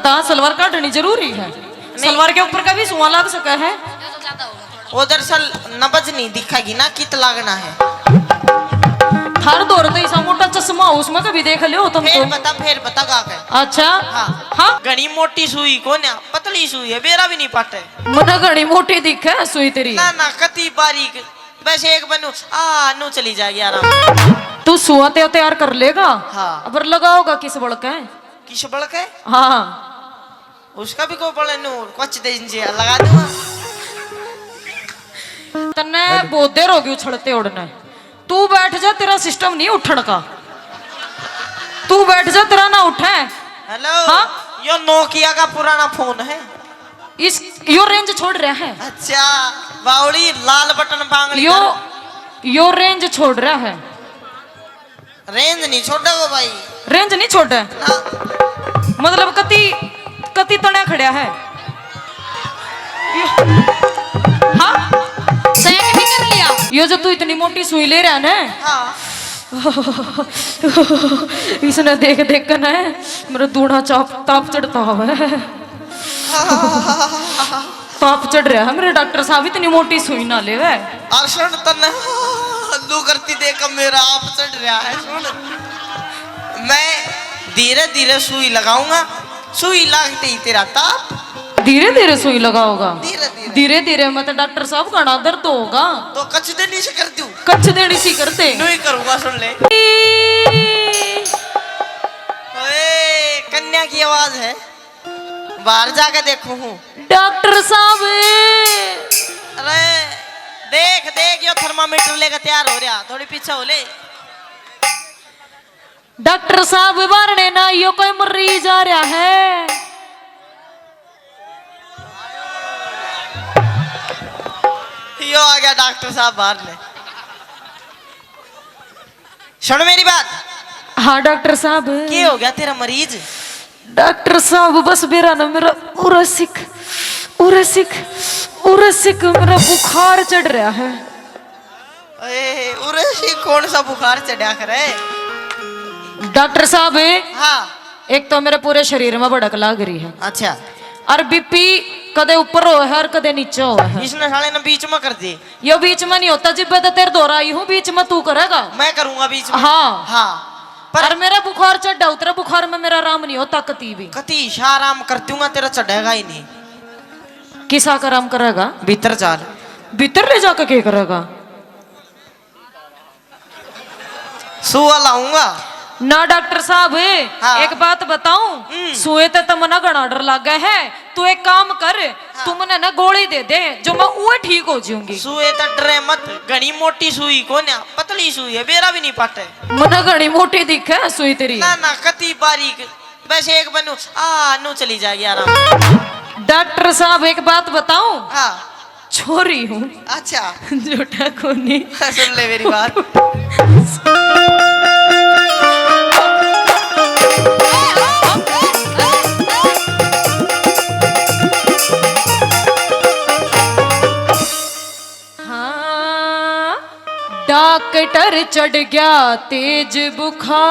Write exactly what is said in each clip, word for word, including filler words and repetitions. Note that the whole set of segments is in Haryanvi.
ता सलवार काटनी जरूरी है। सलवार के ऊपर का भी सुआ लाग सका है। वो दरअसल नब्ज नहीं दिखेगी ना, कित लागना है। थार दौर तो ऐसा मोटा चश्मा हो, उसमें कभी देख लियो तुम फिर तो। बता, फिर बता गा के। अच्छा। हाँ। हाँ। घणी मोटी सुई को ना, पतली सुई है, बेरा भी नहीं पाटे। मने घणी मोटी दिखे सुई तेरी। ना, ना, कति बारीक। बस एक बनू, आ, नू चली जाएगी आराम से। तू सुआ ते तैयार कर लेगा? हाँ। पर लगाओगा किस बल के? किस बल के? हाँ। उसका भी को बल नू, कुछ दे इंजे लगा दूंगा। तन्ने बहुत देर होगी उछलते उड़ने। तू बैठ जा, तेरा सिस्टम नहीं उठण का। तू बैठ जा, तेरा ना उठे। हेलो। हाँ? यो नोकिया का पुराना फोन है। इस, यो रेंज छोड़ रहा है। अच्छा, बावड़ी लाल बटन बांगड़ी यो, करो। यो रेंज छोड़ रहा है। रेंज नहीं छोड़ेगा भाई। रेंज नहीं छोड़े? ना। मतलब कति, कति तणा खड़ा है। हाँ? चेक भी कर लिया। यो जो तू इतनी मोटी सुई ले रहा है ना, हाँ। इसने देख देख कर ना मेरा दूना चाप, ताप चढ़ता हुआ है। ताप चढ़ रहा है मेरे डॉक्टर साहब, इतनी मोटी सुई ना लेवे। अर सुन तन्ने लू करती देख मेरा आप चढ़ रहा है। सुन, मैं धीरे धीरे सुई लगाऊंगा, सुई लागते ही तेरा ताप। धीरे धीरे सुई लगाओगा? धीरे धीरे। धीरे धीरे मत डॉक्टर साहब, घना दर्द होगा। तो कच देनी से कर दूं? कच देनी सी करते। न्यू ही करूंगा, सुन ले। ओए, कन्या की आवाज है। बाहर जाके देखूं हूँ। डॉक्टर साहब। अरे देख, देख, यो थर्मामीटर लेकर तैयार हो रहा, थोड़ी पीछे हो ले। डॉक्टर साहब, बारणे ना यो कोई मरीज आ रहा है। यो आ गया डॉक्टर साहब बाहर ने। सुन मेरी बात। हाँ डॉक्टर साहब। के हो गया तेरा मरीज? डॉक्टर साहब, बस बेरा ना मेरा उरसिक, उरसिक, उरसिक मेरा बुखार चढ़ रहा है। ए, उरसिक कौन सा बुखार चढ़ा करे? डॉक्टर साहब। हाँ। एक तो मेरे पूरे शरीर में भड़क लाग रही है। अच्छा। और बीपी कदे ऊपर हो है और कदे नीचे हो है। इसने साले ने बीच में कर दी। यो बीच में नहीं होता, जिब्बे तो तेरे दौरा आई हूँ, बीच में तू करेगा। मैं करूंगा बीच में। हाँ। हाँ। पर और मेरा बुखार चढ़ा उतरा, बुखार में मेरा आराम नहीं होता कती भी। कती शा आराम कर दूंगा, तेरा चढ़ेगा ही नहीं। किसा का आराम करेगा? भीतर चाल। भीतर ले जाकर क्या करेगा? सुआ लाऊंगा। ना डॉक्टर साहब, हाँ। एक बात बताऊं? हम्म। सुए ते तो मना घना डर लागे है। तू एक काम कर, हाँ। तू मने ना गोली दे दे, जो मैं उए ठीक हो जाऊंगी। सुए तो डरे मत, घनी मोटी सुई को ना, पतली सुई है, बेरा भी नहीं पाटे। मने घनी मोटी दिखे सुई तेरी। ना, ना, कती बारीक, बस एक बनू, आ, नू चली जाएगी आराम। डॉक्टर साहब, एक बात बताऊं? हाँ। छोरी हूँ। अच्छा। झूठा कोनी। सुन ले मेरी बात। हाँ, डॉक्टर चढ़ गया तेज बुखार।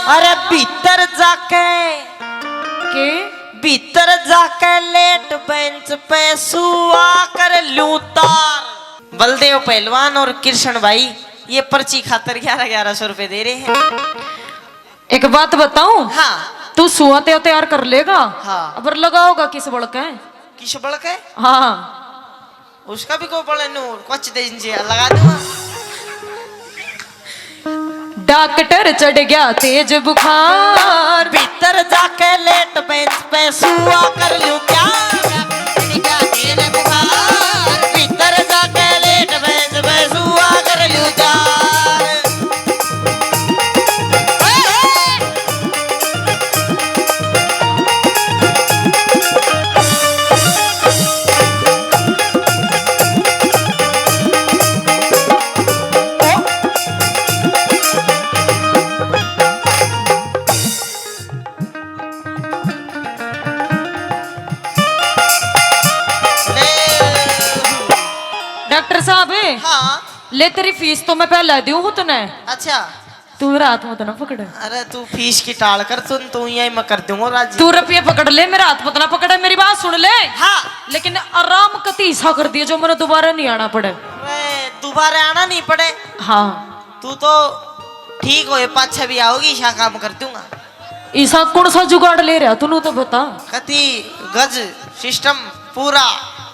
अरे भीतर जाके के? भीतर जाके लेट बेंच पे सुआ कर लूं तार। बलदेव पहलवान और कृष्ण भाई ये पर्ची खातर ग्यारह ग्यारह सौ रुपए दे रहे हैं। एक बात बताऊं? हाँ। तू सुआ ते तैयार कर लेगा? हाँ। पर लगाओगा किस बल के? किस बल के? हाँ। उसका भी को बल नू कुछ दे इंजे लगा दूंगा। डॉक्टर चढ़ गया तेज बुखार। भीतर जाके लेट बेंच पे सुआ कर लूं क्या? भीतर जाके लेट बेंच पे सुआ कर लूं क्या? ले, तेरी फीस तो मैं पहले दूं हूँ तने। अच्छा। तू मेरा हाथ मत ना पकड़। अरे तू फीस की टाल कर, तू, तू यही मैं कर दूंगा राजी। तू रुपये पकड़ ले, मेरा हाथ मत ना पकड़, मेरी बात सुन ले। हाँ। लेकिन आराम कती सा कर दिए जो मैंने दोबारा नहीं आना पड़े। अरे दोबारा आना नहीं पड़े। हाँ। तू तो ठीक होए, पाछे भी आओगी, ईसा काम कर दूंगा। ईसा कौन सा जुगाड़ ले रहा, तू तो बता। कती गज सिस्टम पूरा।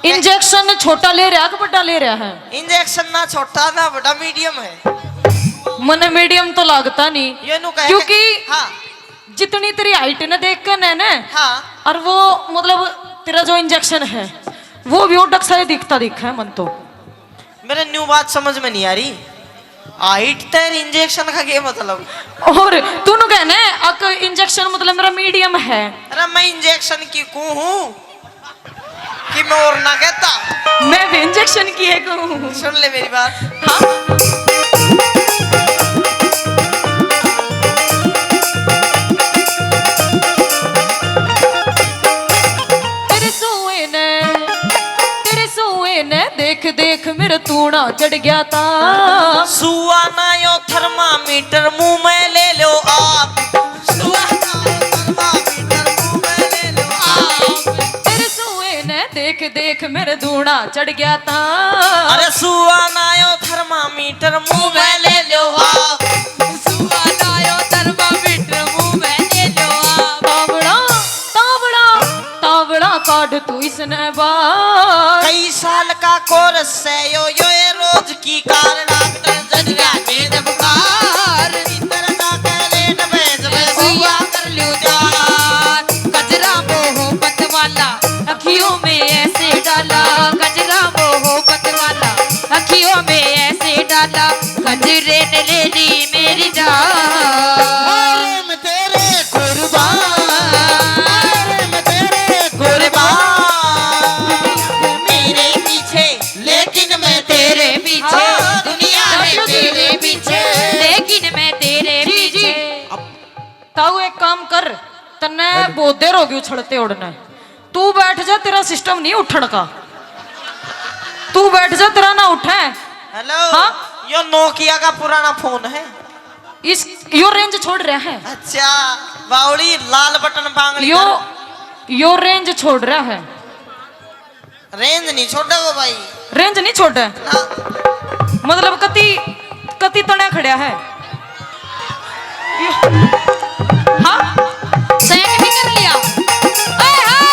इंजेक्शन छोटा ले रहा कि बड़ा ले रहा है? इंजेक्शन ना छोटा ना बड़ा, मीडियम है। मने मीडियम तो लागता नहीं, ये नु कहे क्योंकि हाँ। जितनी तेरी हाइट ने देख के ने, ने हाँ। और वो मतलब तेरा जो इंजेक्शन है वो भी ओडक सा ही दिखता दिखा है मन तो। मेरे न्यू बात समझ में नहीं आ रही, हाइट तेरी इंजेक्शन का क्या मतलब? और तू नु कहने अक इंजेक्शन मतलब मेरा मीडियम है। अरे मैं इंजेक्शन की कूँ हूँ कि मैं और ना कहता। मैं भी इंजेक्शन की एक हूँ। सुन ले मेरी बात। हाँ। तेरे सुए ने, तेरे सुए ने देख देख मेरा तूड़ा चढ़ गया था। सुआ ना यो थर्मामीटर मुंह में ले लो आप। सुआ ना यो थर्मामीटर मुंह में ले लो आप। तेरे सुए ने देख देख मेरे धूणा चढ़ गया था। अरे सुआ ना यो थर्मामीटर मुंह में ले लो आप। सुआ ना यो थर्मामीटर मुंह में ले लो आप। तावड़ा, तावड़ा, तावड़ा काट तू इसने बाहर। कई साल का कोर्स है यो, यो ये रोज की कार। डॉक्टर जज गया तेज बुखार। इधर जाके लेट बैज में सुआ कर लूं जान। गजरा मोहब्बत वाला अखियों में ऐसे डाला। गजरा मोहब्बत वाला अखियों में ऐसे डाला। गजरे ने ले ली मेरी जान। अरे मैं तेरे कुर्बान, अरे मैं तेरे कुर्बान। मेरे पीछे, लेकिन मैं तेरे पीछे। हाँ। दुनिया है तेरे पीछे, लेकिन मैं तेरे पीछे। ताऊ एक काम कर, तन्ने बहुत देर होगी उछलते उड़ने। तू बैठ जा, तेरा सिस्टम नहीं उठण का। तू बैठ जा, तेरा ना उठे। हेलो। हाँ? यो नोकिया का पुराना फोन है। इस, यो रेंज छोड़ रहा है। अच्छा, बावली लाल बटन बांगड़ी यो, यो रेंज छोड़ रहा है। रेंज नहीं छोड़े वो भाई। रेंज नहीं छोड़े? ना। मतलब कति, कति तने खड़ा है। हाँ? सैक भी कर लिया। ओए हाय।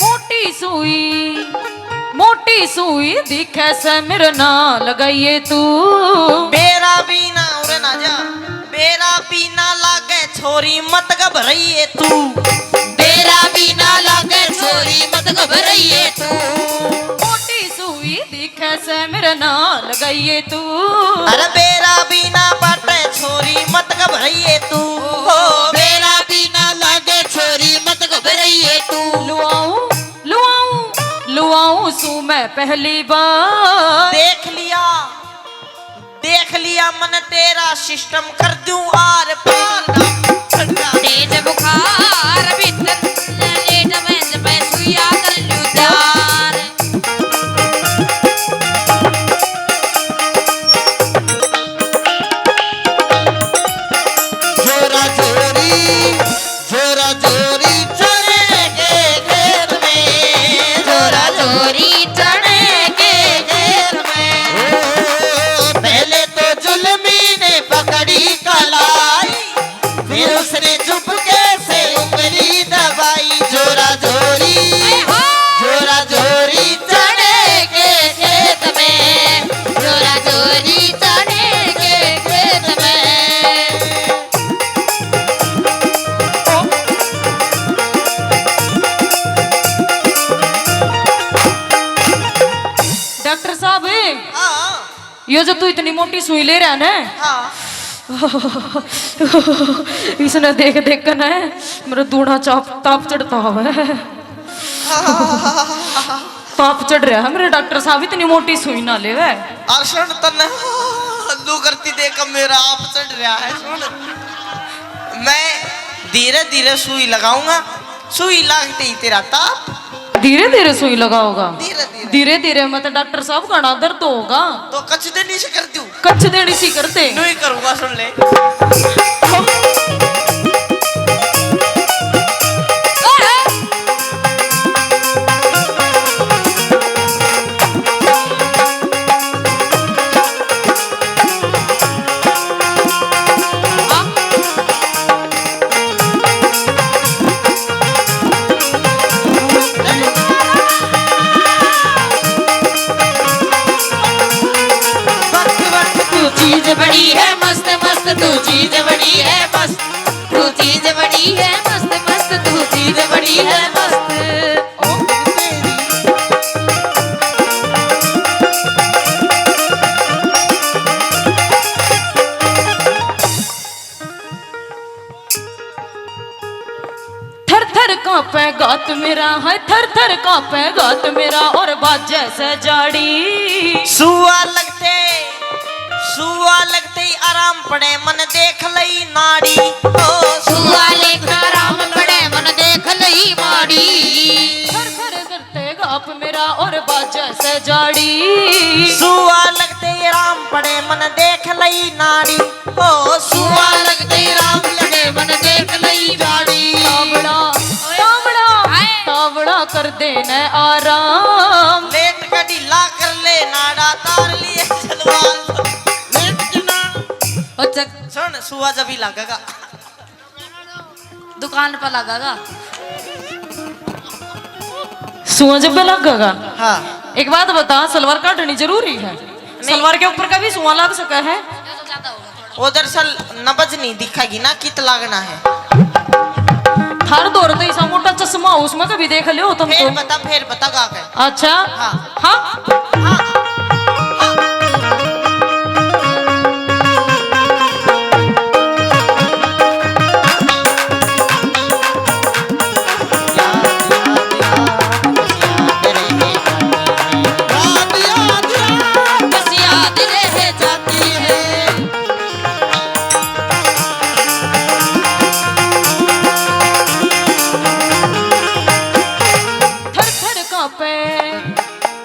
मोटी सुई, मोटी सुई दिखे से मेरे ना लगाइए तू। बेरा भी ना उरे ना जा, बेरा भी ना लागे छोरी मत घबराइए तू। बेरा भी ना लागे छोरी मत घबराइए तू। मोटी सुई दिखे से मेरे ना लगाइए तू। अरे बेरा भी ना बाटे छोरी मत घबराइए तू। ओ, बेरा भी ना लागे छोरी मत घबराइए तू। लुआऊं, लुआऊं, लुआऊं सू मैं पहली बार। देख लिया, देख लिया मन तेरा सिस्टम कर दूं आर पार। तेज बुखार भीतर लेट में जब सुइया कर लूं जान। जोरा जोरी, जोरा जोरी चने के खेत में। जोरा जोरी चने के खेत में। ओ, पहले तो जुल्मी ने पकड़ी कलाई, फिर उसने चुपके से उंगली दबाई। जोरा जोरी, जोरा जोरी चने के खेत में। जोरा जोरी चने के खेत में। डॉक्टर साहब, हाँ। यो जो तू इतनी मोटी सुई ले रहा है ना, हाँ। इसने देख देख कर ना मेरा दूना चाप ताप चढ़ता हुआ है। ताप चढ़ रहा है मेरे डॉक्टर साहब, इतनी मोटी सुई ना लेवे। और सुन, तन्ने लू करती देख मेरा आप चढ़ रहा है। सुन, मैं धीरे धीरे सुई लगाऊंगा, सुई लागते ही तेरा ताप। धीरे धीरे सुई लगाओगा? धीरे धीरे। धीरे धीरे मत डॉक्टर साहब, घना दर्द होगा। तो कच देनी से कर दूं? कच देनी सी करते। नहीं करूंगा, सुन ले। तू चीज बड़ी है मस्त मस्त, तू चीज बड़ी है मस्त, तू चीज बड़ी है मस्त मस्त, तू चीज बड़ी है मस्त। थर थर कांपे गात मेरा, हाय थर थर कांपे गात मेरा, और बाजे से जाड़ी। सुआ लगते, सुआ लगते ही आराम पड़े मन देख लई नाड़ी। ओ सुआ लेकर आराम पड़े मन देख लई माड़ी। थर थर करते गाप मेरा और बाजे से जाड़ी। सुआ लगते ही आराम पड़े मन देख लई नाड़ी। ओ सुआ लगते राम लड़े मन देख लई जाड़ी। तावड़ा, तावड़ा, तावड़ा कर देने आराम। लेट का ढीला कर ले नाड़ा तार लिए सलवार। लेट के ना। अच्छा। सुन, सुआ जब ही लागेगा। दुकान पर लागेगा। सुआ जब पे लागेगा? हाँ। एक बात बता, सलवार काटनी जरूरी है? सलवार के ऊपर का भी सुआ लाग सका है? वो दरअसल नबज नहीं दिखेगी ना, कित लागना है। थार दौर तो ऐसा मोटा चश्मा हो, उसमें कभी देख लियो तुम। फिर तो बता, फिर बता गा के। अच्छा। हाँ। हाँ। थर थर कांपे,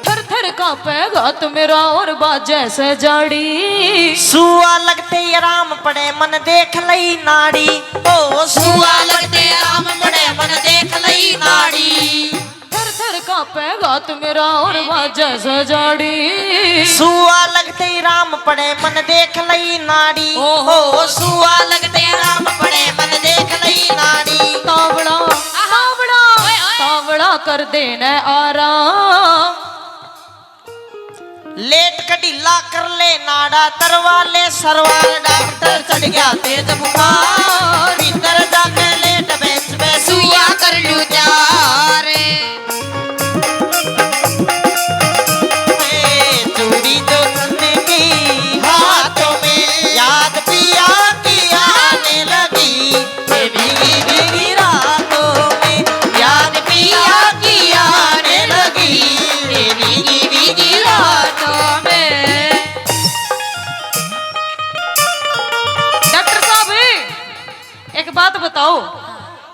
थर थर कांपे गात मेरा और बाजे से जाड़ी। सुआ लगते ही आराम पड़े मन देख लई नाड़ी। ओ सुआ लगते आराम पड़े मन देख लई नाड़ी। थर थर कांपे गात मेरा और बाजे से जाड़ी। सुआ लगते ही राम पड़े मन देख लई नाड़ी। ओहो। ओ सुआ लगते राम पड़े मन देख लई नाड़ी। तावड़ा, तावड़ा, तावड़ा कर देने आराम। लेट का ढीला कर ले नाड़ा तरवा ले सरवार। डॉक्टर चढ़ गया तेज बुखार। भीतर जाके लेट बेंच पे सुआ कर लू तैयार। ए, चूड़ी जो तन की हाथों में याद पिया की आने लगी। ये भीगी भीगी रातों में याद पिया की आने लगी। ये भीगी भीगी रातों में। डॉक्टर साहब, एक बात बताओ,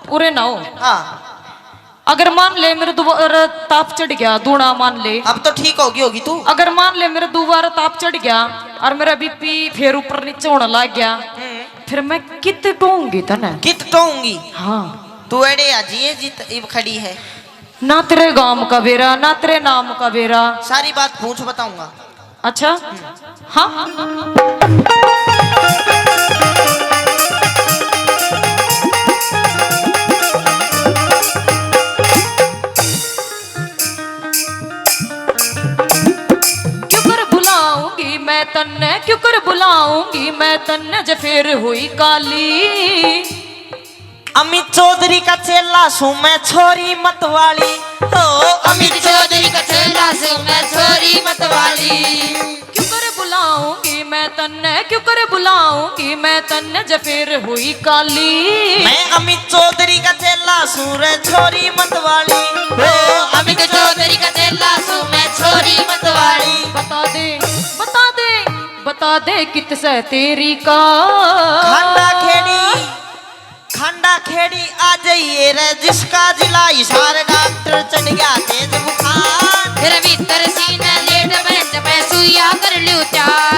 पूरे ना हो। हाँ। अगर मान ले मेरे दोबारा ताप चढ़ गया, दूना मान ले। अब तो ठीक होगी होगी तू। अगर मान ले मेरे दोबारा ताप चढ़ गया और मेरा बीपी फिर ऊपर नीचे होने लग गया, फिर मैं कित टोऊंगी तने? कित टोऊंगी? हाँ। तू एड़े आ जिए जित इब खड़ी है। ना तेरे गांव का बेरा, ना तेरे नाम का बेरा। सारी बात पूछ, बताऊंगा। अच्छा। हाँ। क्यों कर बुलाऊंगी मैं तन्ने, क्यों कर बुलाऊंगी मैं तन्ने, जे फिर हुई काली। अमित चौधरी का चेला सूं मैं, छोरी मत वाली। ओ अमित चौधरी का चेला सूं मैं, छोरी मत वाली। क्यों कर बुलाऊंगी मैं तन्ने क्यों कर बुलाऊंगी, मैं तन्ने जफेर हुई काली। मैं अमित चौधरी का चेला सूं रे छोरी मतवाली। ओ अमित चौधरी का चेला सूं मैं छोरी मतवाली। बता दे, बता दे, बता दे कित से तेरी का। खांडा खेड़ी, खांडा खेड़ी आ जाइए रे, जिसका जिला हिसार डॉक्टर चढ़ गया तेज बुखार। तेरे भीतर सीने लेट बेंच पे सुइया कर लूं चार।